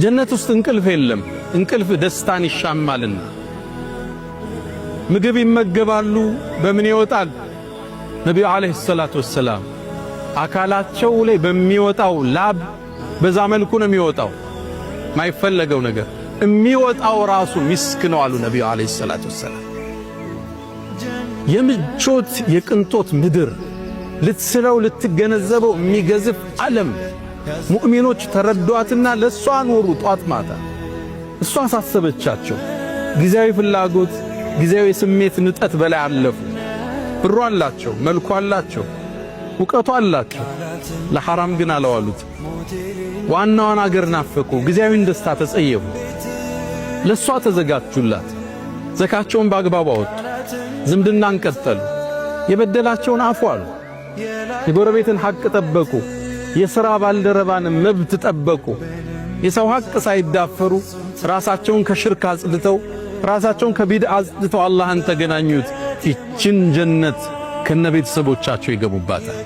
ጀነት ውስጥ እንቅልፍ የለም። እንቅልፍ ደስታን ይሻማልና። ምግብ ይመገባሉ። በምን ይወጣል? ነቢዩ عليه الصلاة والسلام አካላቸው ላይ በሚወጣው ላብ በዛ መልኩ ነው የሚወጣው። ማይፈለገው ነገር የሚወጣው ራሱ ሚስክ ነው አሉ ነቢዩ عليه الصلاة والسلام። የምቾት የቅንጦት ምድር፣ ልትስለው ልትገነዘበው የሚገዝፍ ዓለም፣ ሙእሚኖች ተረዷትና ለሷ ኖሩ። ጧት ማታ እሷ አሳሰበቻቸው። ጊዜያዊ ፍላጎት፣ ጊዜያዊ ስሜት ንጠት በላይ አለፉ። ብሩ አላቸው፣ መልኩ አላቸው፣ እውቀቱ አላቸው። ለሐራም ግን አለዋሉት። ዋናዋን አገር ናፈቁ። ጊዜያዊን ደስታ ተጸየፉ። ለሷ ተዘጋጁላት። ዘካቸውን በአግባቡ አወጡ። ዝምድናን ቀጠሉ። የበደላቸውን አፉ አሉ። የጎረቤትን ሐቅ ጠበቁ። የሥራ ባልደረባን መብት ጠበቁ። የሰው ሐቅ ሳይዳፈሩ፣ ራሳቸውን ከሽርክ አጽድተው፣ ራሳቸውን ከቢድዓ አጽድተው አላህን ተገናኙት። ይችን ጀነት ከነ ቤተሰቦቻቸው ይገቡባታል።